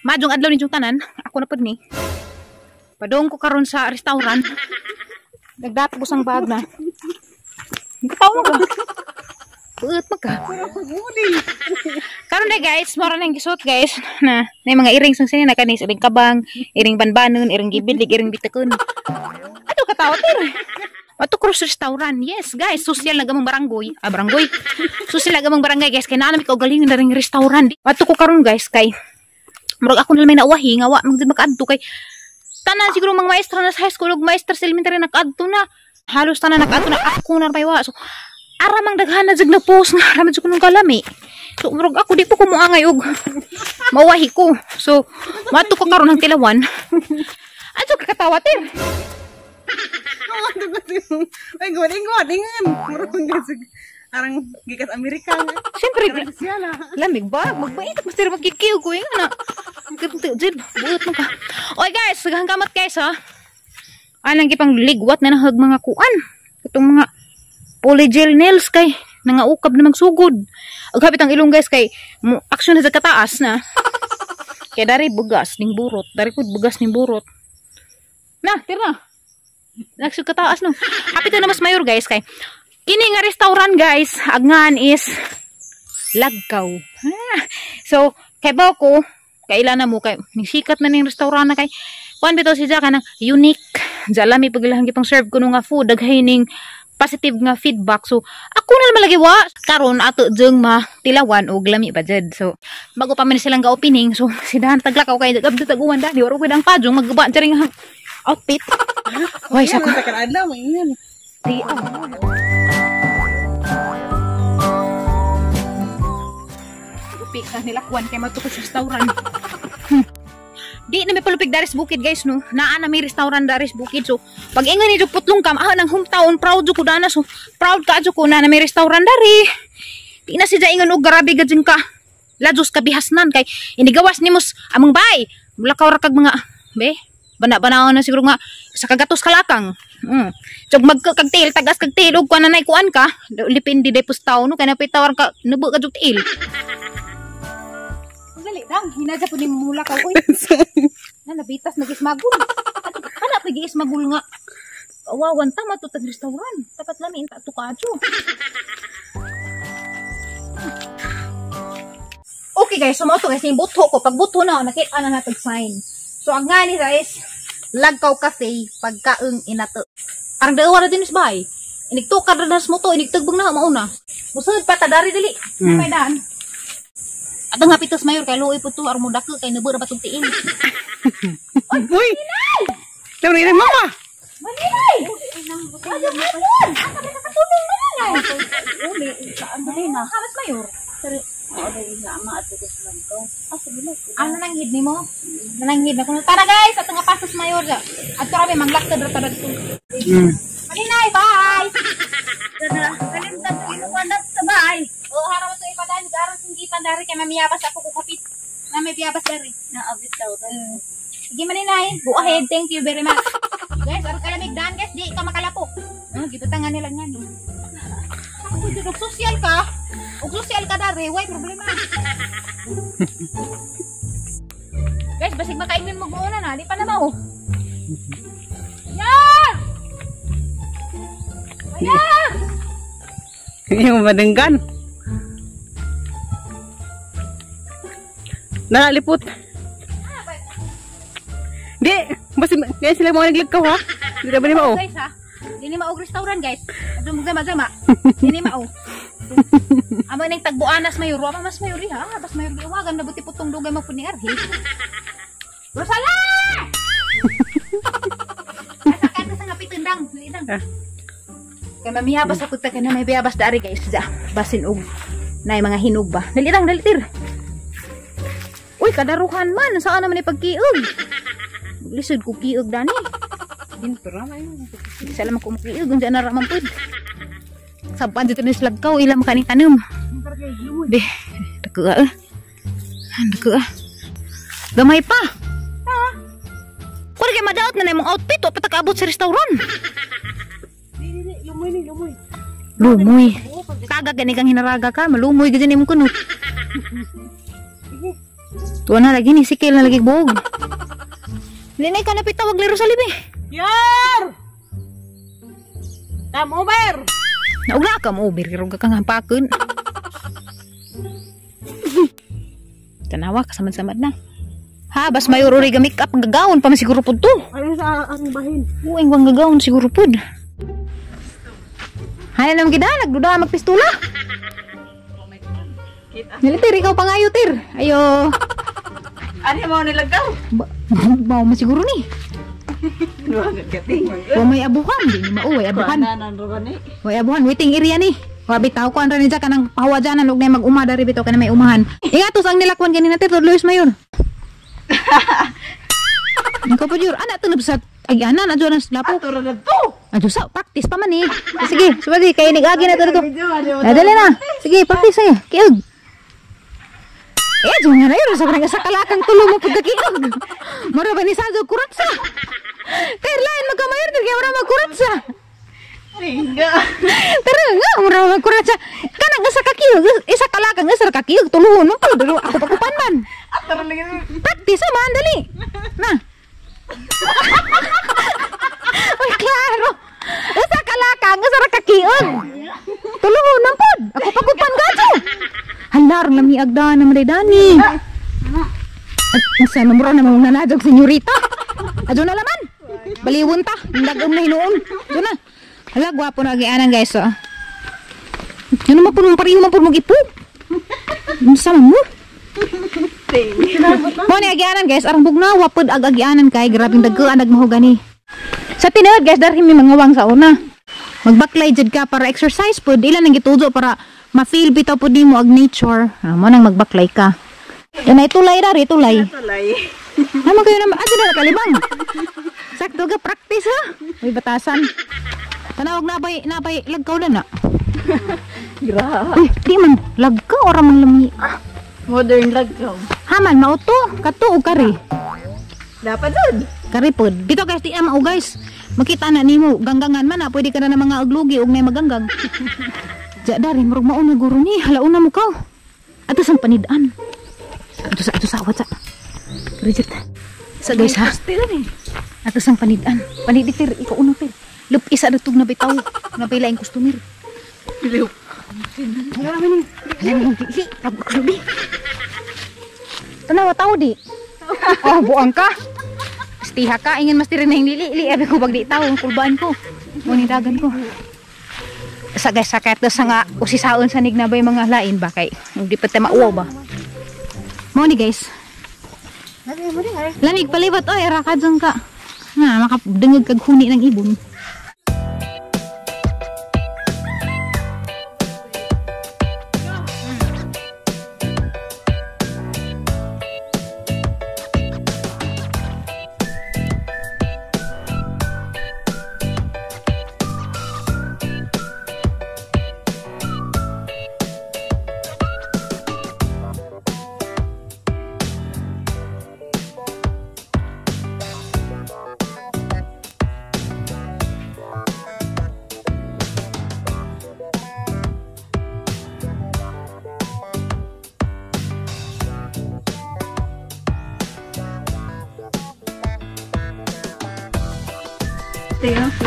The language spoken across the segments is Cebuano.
Maayong adlaw ninyong tanan. Ako na pud ni. Padung ko karon sa restaurant. Nagdapo ko sang bag na. Katawa ka. Buot mo ka. Karon na guys, mora nang gisuot guys na na mga earrings ang sini na kanis, iring kabang, iring banbanon, iring gibilig, iring bitakon. Ato katawa pero. Ato cross restaurant. Yes, guys, social na gamang barangay. Ah, barangay. Social na gamang barangay guys kay naa na mi kaugalingon na ring restaurant. Ato ko karon guys kay murag ako na may nauwahi nga wa magdi makaadto kay tanan siguro mga maestra na sa high school ug maestra sa elementary nakaadto na. Halos tanan nakaadto na, ako na may wa. So ara mang daghan na jud na post nga ara man jud kunong kalami. So murag ako di po ko moangay og mawahi ko. So mato ko karon ang tilawan. Adto ka katawa ter. Ay, ingon, ingon. Murag arang gikas Amerika. Siyempre, lamig ba? Magbait, mas tira magkikiw ko yung na. Jud, buot man ka. Oy guys, daghang kamot guys ha. Anang gipang ligwat na nahag mga kuan. Itong mga polygel nails kay nangaukab na magsugod. Ag hapit ang ilong guys kay action na sa kataas na. Kaya dari bugas ning burot, dari pud bugas ning burot. Na, tira. Nagsug kataas no. Hapit na mas mayor guys kay kini nga restaurant guys, agngan is Lagkaw. So, kay ba ko, kailan na mo kay nisikat na ning restaurant na kay kuan bitaw si Jaka nang unique. Jalami pagilahang gipang serve kuno nga food, daghay ning positive nga feedback. So, ako na naman lagi wa karon ato jeng matilawan og lami ba jud. So, bago pa man silang ga-opening, so sidahan taglakaw kay gabdo taguan dani oro ko dang pajong magguba diri nga outfit. Hoy, sa ko. Di ah. Ka nilakwan kay matukod sa restaurant. Di na may palupig daris bukid guys no. Naa na may restaurant daris bukid. So pag ingon ni putlong kam ah nang hometown proud jud ko dana. So proud ka jud ko na may restaurant dari. Di na siya ingon og grabe gajud ka. Lajos kabihasnan kay inigawas nimos among bay. Mulakaw ra kag mga be bana-banaon na siguro nga sa kagatos kalakang. So magkag tail tagas kag tail og kuan na kuan ka. Lipindi day pustaw no kay napitawar ka nubo ka jud tail. Dali dang hinadya po ni mula ka oy. Na nabitas nagismagul. Kana pa giismagul nga. Kawawan ta mato tag restaurant. Dapat lami inta to kadyo. Okay guys, so mao to guys yung buto ko. Pag buto na nakita na natag sign. So ang ngani guys, Lagkaw Cafe pagkaeng inato. Arang dawa ra din is bay. Inigtukad ra nas mo to, inigtugbong na mauna. Musud pa ta dari dili. May daan. Atong hapitos mayor kay luoy pud to aron mo dako kay nubo ra batong tiin. Uy! Law ni mama. Maninay! Asa ka katulong maninay? Uli, saan ba na? Hamas mayor. Ano nanghid nimo? Nananghid na kuno. Tara guys, ato nga pastos mayor. Adto kami manglaktad ra ta dadto. Maninay, bye. Kalimtan kinuha na sa bahay. Oo, haraw to ipadan aron singgitan dari kay mamiyabas ako ko kapit. Na may biyabas dari. Naabit daw. Sige maninay, go ahead. Thank you very much. Guys, aron kalamig dan guys, di ka makalapok. Gibutangan nila ngani. Ako jud og social ka. Og social ka dari, way problema. Guys, basig makaingin mo una na, di pa na mao. Yan! Ayan! Yung madenggan. Nakalipot. Di, basta kaya sila mga naglagkaw ha. Di na ba ni mao? Guys ha, di ni mao restaurant guys. Adto magzama-zama. Di ni mao. Amo ning tagbuanas mayor, wa mas mayor ha. Bas mayor giwagan na buti putong dugay mo pud ni Arhi. Rosala! Asa ka sa nga pitundang, dang. Kay mamiyabas ako ta kay na may biyabas dari guys. Da, basin og nay mga hinog ba. Dali lang, dali tir. Uy, kadaruhan man. Saan naman ni pagkiog? Lisod ko kiog dani. Sa lamang ko kiog, unsa na ra man pud. Sampan dito ni Lagkaw, ilang makaning tanom. Be, dako ah. Dako ah. Gamay pa. Kuan kay madaot na imong outfit, wa pa ta kaabot sa restaurant. Lumoy ni, lumoy. Lumoy. Kaga gani kang hinaraga ka, malumoy gid imong kuno. Tuwa na lagi ni sikil na lagi buog. Linay ka na pita wag liro sa libi. Yor! Come over. Naugla ka mo over kiro ka kang hampakon. Tanawa kasamad-samad na. Ha, bas mayor uri ga make up gagawon pa man siguro pud to. Ay sa ang bahin. Uing wang gagawon siguro pud. Hala naman kita, nagduda magpistula. Nilitir, ikaw pangayo, tir. Ayo. Ano mo nilagaw? Bao mo siguro ni. Wa may abuhan, di ni mauway abuhan. Way abuhan, waiting area ni. Wa bitaw ko anra ni dyan kanang pahawa dyan, og na mag-uma dari bitaw kana may umahan. Ingatos ang nilakwan ganina tir, Luis Mayor. Ikaw pa jur, anak tunod sa agyanan, adyo na sa lapo. Adyo sa practice pa man eh. Sige, subali kay nigagi na to dito. Dali na. Sige, practice eh. Kiog. Eh, adyo nga na yun. Sa parang sa kalakang tulo mo pagkakiog. Mura ba ni Sanzo kurat sa? Kaya lain magkamayor dir kaya mura magkurat sa. Ringa. Tara nga, mura magkurat sa. Kanang isa kakiog, isa kalakang isa kakiog tuluhon mo pala dulu ako pakupan man. Practice man dali. Na. Uy, klaro. Isa kalakang, isa ra kakiog. Tuluhon man pod. Ako pakupan gadyo. Halar lami agda na man dani. At sa mura na mong nanadjog senyorita. Adyo na laman. Baliwon ta. Dagom na hinuon. Adyo na. Hala, gwapo na agianan guys. Oh. Ano man po nung pareho man po mag-ipo. Unsa man mo? Mo ni agianan guys, arang bugnaw wapod ag agianan kay grabing dagko anag mahogani. Sa tinuod guys, darhi may mga wang sa una. Magbaklay jud ka para exercise pod, ilan ang gituzo para ma-feel bitaw pod nimo ag nature. Ah, mo nang magbaklay ka. Yan ay tulay dari, tulay. Tulay. Naman kayo naman, adto na kalibang. Sakto ga practice ha. May batasan. Tanawag nabay lagkaw na na. Grabe. Uy, di man lagkaw ora man lami. Modern lagkaw. Haman mauto, kato og kari. Dapat jud. Kari pod. Dito guys, di na mao guys. Makita na nimo ganggangan man na pwede ka na na mga aglugi og may maganggang. Ja dari murag mao na guro ni, halauna mo kaw. Ato sang panid-an. Ato sa watsa. Reject. Sa guys ha. Ato sang panid-an. Panid-tir ikaw uno tir. Lup isa datog na bitaw. Napila ang customer. Lup. Tanawa tao di. Oh, buang ka. Stiha ka, ingin mas tiri na yung lili. Li, abi ko bag di tao, ang kulbaan ko. Ngunit ko. Sa guys, sakit na sa nga, usisaon sa nignabay mga lain ba kay hindi pa tayo mauwaw ba? Mo ni guys. Lamig palibat, oy, raka dyan ka. Na, makadungog kag huni ng ibon.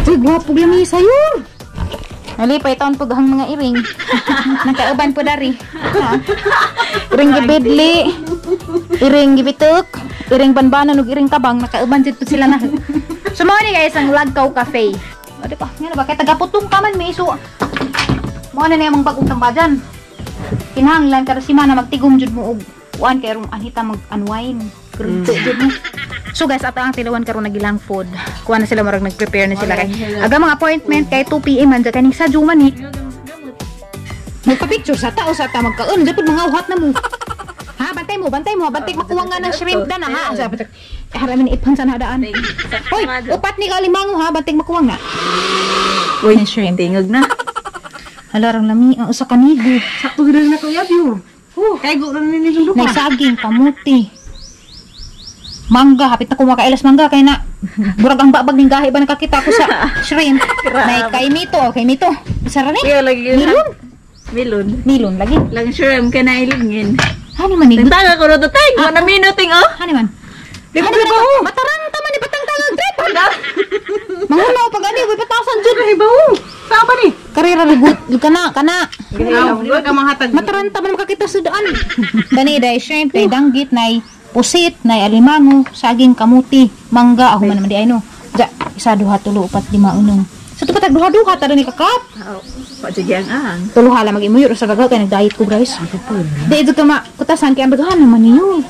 Uy, gwapo lami sayor. Ali, paitaon po gahang mga iring. Nakauban po dari. Iring gibidli, iring gibituk, iring banbanan ug iring tabang. Nakauban dito sila na. So, mga ni guys, ang Lagkaw Cafe. O, di pa, nga na ba? Kaya tagaputong ka man, may iso. Mga na na yung bagong tambajan. Kinahanglan, kada simana, magtigom jud mo og kuan kay rong anhita mag-unwind. Jud mo. So guys, ato ang tilawan karon nagilang food. Kuha na sila marag nag-prepare na sila kay. Aga mga appointment kay 2 PM man kaning sa Juma ni. Magpa-picture sa tao sa ta magkaon, dapat mga uhat na mo. Ha, bantay mo, bantay makuha nga ng shrimp dan ha. Haramin ipon sa nadaan. Hoy, upat ni kalimango ha, bantay makuha nga. Uy, shrimp tingog na. Hala rang lami ang usa ka nigo. Sakto gid na kuya biur. Kay go ran ni lupa. Nagsaging kamuti. Mangga, hapit na kumakailas mangga kay na burag ang babag ning gahi ba nakakita ko sa shrimp. May kay mito, okay mito. Isa ra ni. Iya lagi. Milon. Milon. Milon lagi. Lang shrimp ka na ilingin. Hani man ni. Tanga ko ro tay. Wala minuting oh. Hani man. Di ko Hani man. ba Mataranta man ni batang tangag trip. Mangunaw pag ani way batasan jud. Ay bawo. Saan pa ni? Karera lugot kana kana. Di ba ka manghatag? Mataranta man makakita sa daan. Kani day shrimp, day danggit, nay pusit, nay alimango, saging, kamuti, mangga, ako man naman di ay no. Ja, isa, duha, tulo, upat, lima, unom. Sa tupatag duha-duha, tara ni kakap. Pa ang ang. Tulo hala mag-imuyur sa gagaw kay nag-diet ko guys. Di ito ka ma kutasan kay ang daghan naman ninyo.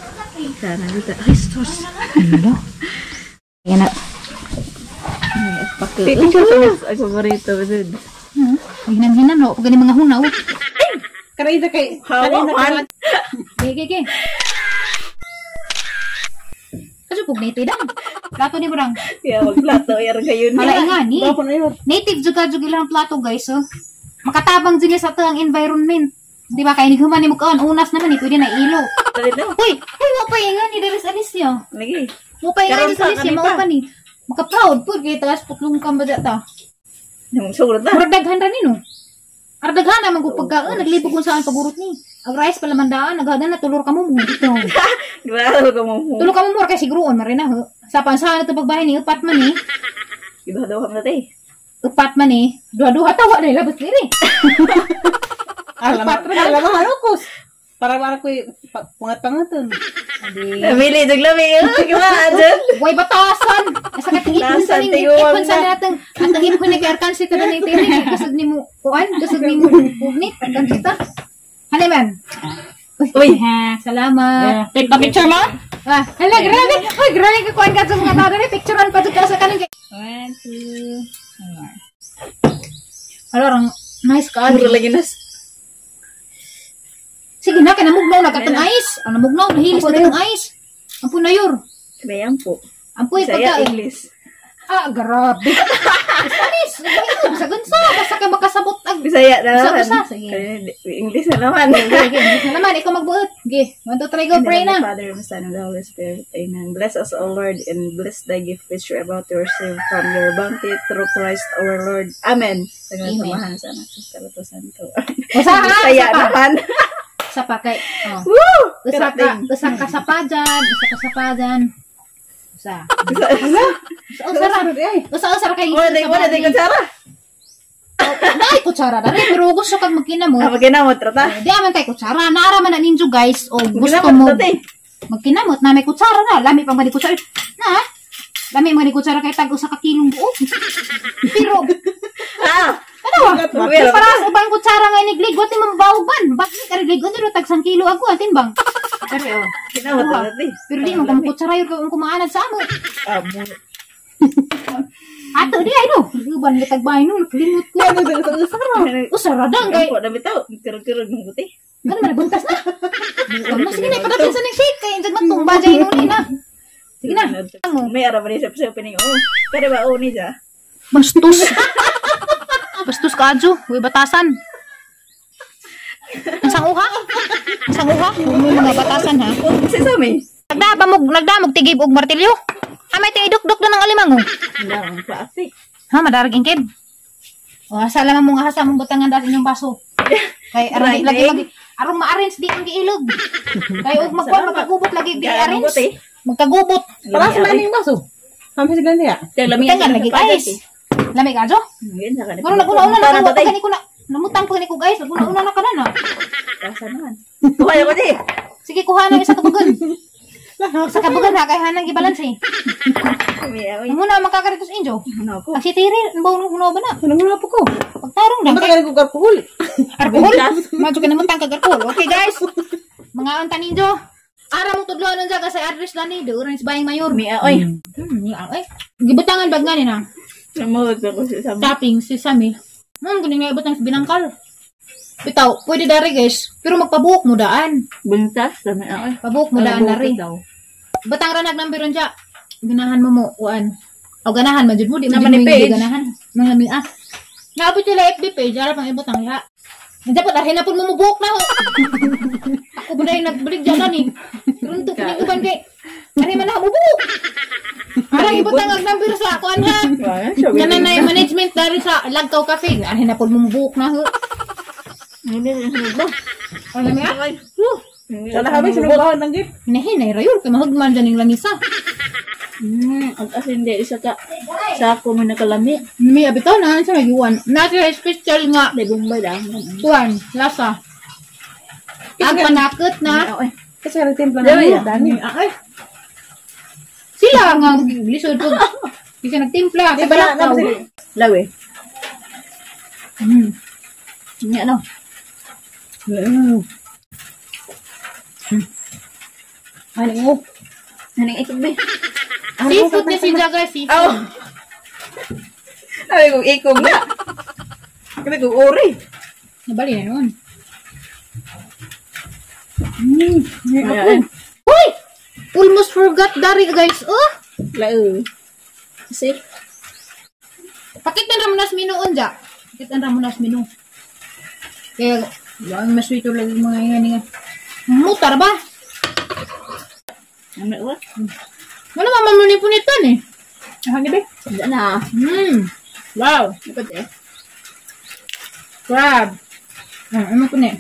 Sana dito. Ay, sus. Ano? Yan na. Picture sa ay paborito jud. Hinan-hinan no, pag mga hunaw. Kanay sa kay Hawa man. Ge ge ge. Kaso pug native dang. Plato ni burang. Ya magplato yar kayo Hala nga ni. Bawo na yun. Native jud ka jud ilang plato guys oh. Makatabang jud niya sa tuang environment. Di ba kay nighuman ni mukaan unas naman ni pwede na ilo. Uy, uy wa pa ingan ni Deris Alicia. Lagi. Mo pa ingan Karon ni sa Alicia kani mao pa. pa ni. Maka-proud pud kay taas putlong ka ba ta. Nang surat na. Murag daghan ra nino. Arag daghan na man kung pagkaon, naglibog kung saan pagurot ni. Ang rice pala man daan, naghadan na tulor ka mo mo dito. Grabe ka mo. Tulor ka mo mo kay siguroon marina ho. Sa pansahan na ito pagbahay ni upat man eh. Iba daw kami tay. Upat man eh. Duha-duha tawa na labas diri. Alam alam mo halukos. Para para ko pangat-pangaton. Namili jud lami. Gima jud. Way batasan. Asa ka tingipon sa Batasan, ning tiguan ipon sa na. natang ang tingipon na kay Arkansi ta na tiri kasud nimo kuan kasud nimo ugnit Arkansi ta. Hanay man. Uy. Ha, salamat. Take the picture mo? Ah, hala, grabe. Uy, grabe ka kuan ka sa mga tao diri. Picturean pa jud ka sa kaning. One, two, three. Hala, rang nice ka. Mura lagi nas. Sige na, kay namugnaw na katong ice. Ang namugnaw, nahilis na katong ice. Ampo na yor. Mayam po. Ampo yung Saya pagkain. English. Ah, grabe. Spanish. Sa gunsa. Basta ka makasabot. Ag Bisaya na naman. Usa, usa, sige. English na naman. Sige, English na naman. Ikaw magbuot. Sige, 1, 2, 3, go. In the Pray name of na. the Father, and the Son, and the Holy Spirit. Amen. Bless us, O Lord, and bless thy gift which we are about to receive from your bounty through Christ our Lord. Amen. Sa Amen. samahan sa Anak, sa Espiritu Santo. Usa ha, Bisaya usa pa. naman. Usa pa kay. Oh. Woo! Usa ka, Karating. usa ka sa pa dyan. Usa ka sa pa dyan. Usa. Usa, usa. Usa, usa ra. Usa, usa ra kay. Wala day kutsara. Naay kutsara dali pero gusto kag magkinamot. Ah, magkinamot rata. Di aman kay kutsara. Naara man na ninyo guys o gusto mo Magkinamot rata. magkinamot na may kutsara na. Lami pang mani kutsara. Na. Lami mga ni kutsara kay tag usa ka kilong buo. Pero Ah! ano ba? Well, Para sa ubang kutsara nga inigligot ni mabawban. Bakit ka ligot ni tag 1 kilo ako ang timbang. Pero oh. Kinamot rata. Pero di mo kung kutsara yun kung kumaanad sa amo. Ah, mo. Ato di ay no. Uban ni tagbay no nakalimot ko. Ano sa usa ra? Usa ra dang kay. Ang po na bitaw. Kirog-kirog ng buti. Ano man buntas na. Bukan na sige na padapin sa ning shake kay injud magtumba jay nuni na. Sige na. May ara ba ni sa opening? Oh, pero ba oh ni siya? Bastos. Bastos ka adyo, uy batasan. Ang sanguha? Ang sanguha? Huwag mo mga batasan ha. Oh, si Sami. Nagdamog, nagdamog tigib og martilyo. Amay tingidukdok na ng alimango. Ang plastic. Ha, madarag ingkid. O, asa lamang mong asa mong butangan dahil inyong baso. Kay aron di lagi lagi arong ma-arrange di ang giilog. Kay og magkuan magkagubot lagi di arrange. Magkagubot. Para sa man yung baso. Kami sa ganyan. Butangan lagi guys. Lami ka jo. Maro naguna-una na ka gani ko na. Namutang pa gani ko guys, naguna-una na ka na na. Asa naman. Kuha ko di. Sige kuha na isa kabugan. Sa kabugan ha kay hanang gibalance eh. Muna makakaritos injo. Ano ko? Ang si Tiri, ang bawang hunaw ba na? Anong wala po ko? Pagtarong lang. Ba't ka alcohol? Alcohol? Madyo ka naman tangkag alcohol. Okay guys. Mga unta ninyo. Ara mo tudlo nun sa sa address lani do sa bayang mayor. Mia oy. Niya ay. Gibutangan bag nga ni na. Namuot ko si Sami. Topping si Sami. Kuning nga ibutang sa binangkal. Bitaw, pwede dari guys, pero magpabuok mo daan. Buntas Sami oy. Pabuok mo daan dari. Batang ranag ng biron siya. Ganahan mo mo kuan. O ganahan man jud mo di man Naman jud ni mo page. ganahan. Mga mi ah. Naabot sila FB page, ara pang ibutang ya. Hindi po, dahil na po mumubuok na ho. Ako ba dahil nagbalik dyan na ni. Runto ko ni uban kay. Ano man na mubuok. Arang ibutang ang number sa kuan ha. Kana na yung management dari sa Lagkaw Cafe. Ano na po mumubuok na ho. Hindi na ba? Ano mi ah? Woo. Sana kami sinugbahan ng gift. Hinahinay rayon kay mahugman dyan yung langisa. Ang asin di isa ka sako mo nakalami. May abitaw na sa may giwan. Nasa special nga May bombay da. kuan, lasa. Ang panakot na. Ay. Kasi ang timpla na Dami, mo. Dami. Ay. Sila nga lisod pag di siya nagtimpla. Di Kay ba na balakaw. Lawe. Nga no. Ano mo? Haning ikog be. Seafood na si Jaga, seafood. Aw. Sabi kong ikog na. Sabi kong ori. Nabali na noon. Ayan. Uy! Almost forgot dari guys. Oh! Lao. See? Pakit na ramonas menu unja. Pakit na ramonas menu. Kaya, wala mas sweet lagi mga nga nga. Mutar ba? Ano ba? Wala man manipunitan eh. Ano be? Diyan na. Wow. Dapat eh. Crab. Ah, ano ko ni?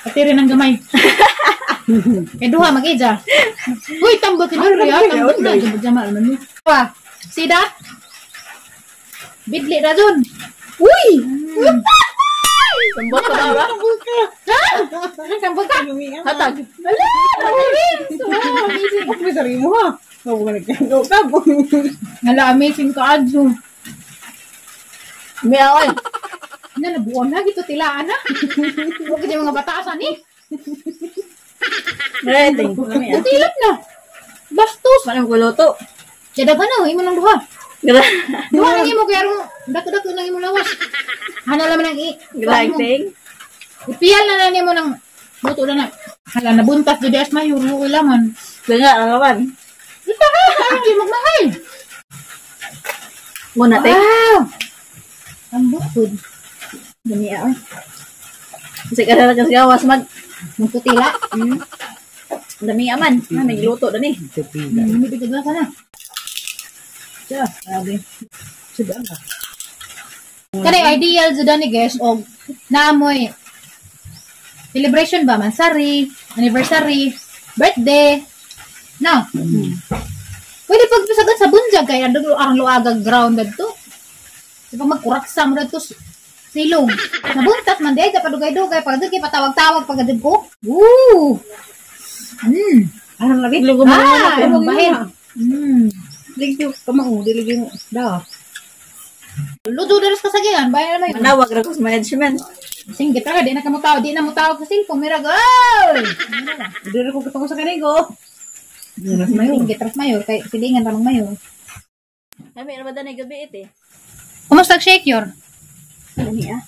Pati rin ang gamay. Eh, duha, mag-ija. Uy, tambot si Lori, ah. Tambot na. Tambot jama, naman mo. Pa, see that? Bidli na dun. Uy! Tambot ka na ba? Ha? Tambot ka? Hatag. Wala! Amazing! Wow, amazing. Ako may sarili mo ha. Go ka. Hala, amazing ka, Adjo. May away. Na, nabuon na. Gito tilaan na. Huwag ka mga batasan eh. Rating. Lami ah. Tilap na. Bastos. Paano ko luto? Kaya daghan na, imo nang duha. Gra. Duha nang imo kaya rong dako-dako nang imo lawas. Hana laman ang i. Grating. Ipiyal na na nimo nang luto na na. Hala nabuntas jud as mayor luoy laman. Nga ang kawan. Ito ka, di magmahal. Muna ting. Wow. Ang bukod. Dami ah. Kasi kada kasi gawas mag Magputila. Dami aman. Na nagluto dani. Bibigyan ka na. Siya, grabe. Sudah ka. Kani ideal jud ani guys og naamoy celebration ba mansari, anniversary, birthday. No. Pwede pag pasagad sa bunjag kay andong ang luagag ground dadto. Di pa magkuraksa mo dadto silong. Nabuntas man di ay padugay-dugay pag kay patawag-tawag pag adto ko. Woo! Ano lagi? Ah, anong bahin? Ligyo, kamao, dili mo. Da. Luto dalos kasagian, bayan naman yun. Manawag ra ko sa management. Singgit ka, di na ka mo tawag, di na mo tawag sa cellphone. Mirag, oy! Dili ko kitong sa kanigo. Singgit ras mayor, kay silingan ramang mayor. Kami ano ba dani gabi ite? Kumusta shake your? Dami ah.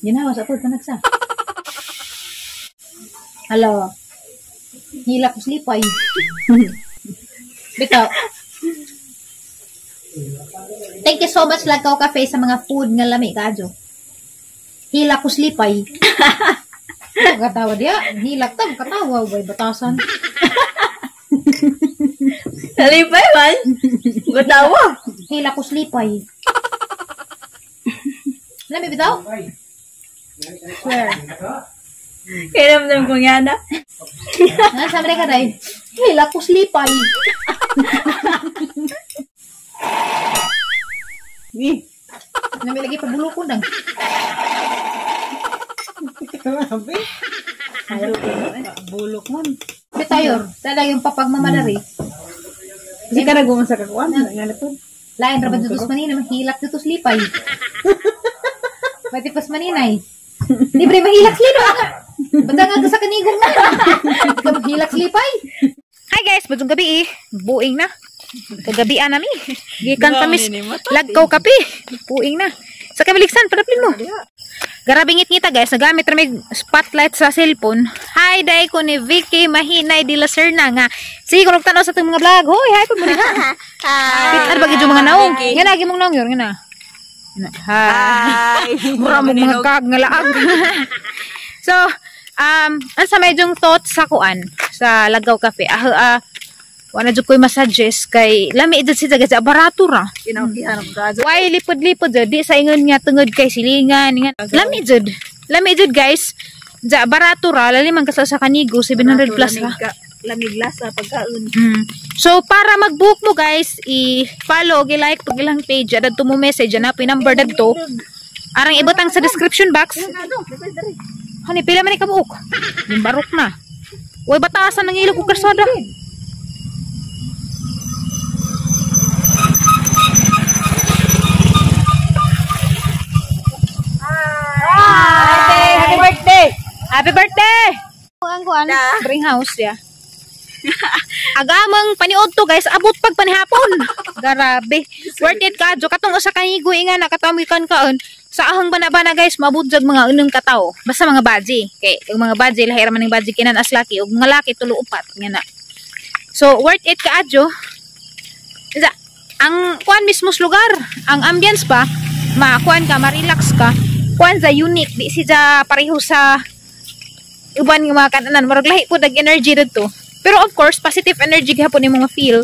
Ginawa sa pud panagsa. Hello. Hila ko slipay. Bitaw. Thank you so much Lagaw Cafe sa mga food nga lami kaadyo. Hila ko slipay. Katawa diya. Hilak ta, katawa way batasan. Nalipay man. Gutawa. Hila ko slipay. Lami bitaw? Swear. Kaya naman kong yana. Nga sa ka day. Hila ko slipay. Ni. Nami lagi pabulukon dang. Grabe. Bulok man. Bitayor, tada yung papagmamadari. Kasi ka nagungong sa kakuan. Nga na po. Lain ra ba dito manina, mahilak dito slipay. Pwede pas maninay. Libre mahilak slipay. Basta nga sa kanigong na. Mahilak slipay. Hi guys, budong gabi eh. Buing na. Kagabian nami. Gikan kami Lagkaw Kape. Buing na. Sa kamiliksan, padaplin mo. Grabe ngit-ngita guys, nagamit rami spotlight sa cellphone. Hi day ko ni Vicky Mahinay de la Serna nga. Sige kung nagtanaw sa itong mga vlog. Hoy, hi po mo ha. Hi. Ano ba gid yung mga naong? Nga lagi mong naong yun, nga na. Hi. Mura mo mga kag nga laag. So, ang sa medyong thoughts sa kuan sa Lagaw Cafe. Wala jud ko'y masuggest kay lami jud siya guys, barato ra. Why lipod-lipod jud di sa ingon nga tungod kay silingan nga. Lami jud. Lami jud guys. Ja, barato ra, lali man ka sa kanigo, 700 plus ra. Lamig lasa pagkaon. So para mag-book mo guys, i-follow og i-like pag ilang page, adto mo message ana number dadto. Arang ibutang sa description box. Hani pila man ni kabuok? Yung barok na. Uy, batasan ng ilog ug kalsada. Hi! Happy birthday! Happy birthday! Ang kuan, bring house ya. Agamang paniod to guys, abot pag panihapon. Grabe. Worth it ka. Jo katong usa ka higoy nga nakatawag kan kaon. Sa ahang bana-bana guys, maabot jag mga unang katawo. Basta mga baji. Kay yung mga baji lahi ra man ning baji kinan as laki ug mga laki tulo upat nga na. So worth it ka adyo. Isa, ang kuan mismo sa lugar, ang ambience pa, ma kuan ka, ma-relax ka. Kuan sa unique, di siya pareho sa uban nga mga kananan. Murag lahi po dag energy didto. Pero of course, positive energy gihapon imong ma-feel.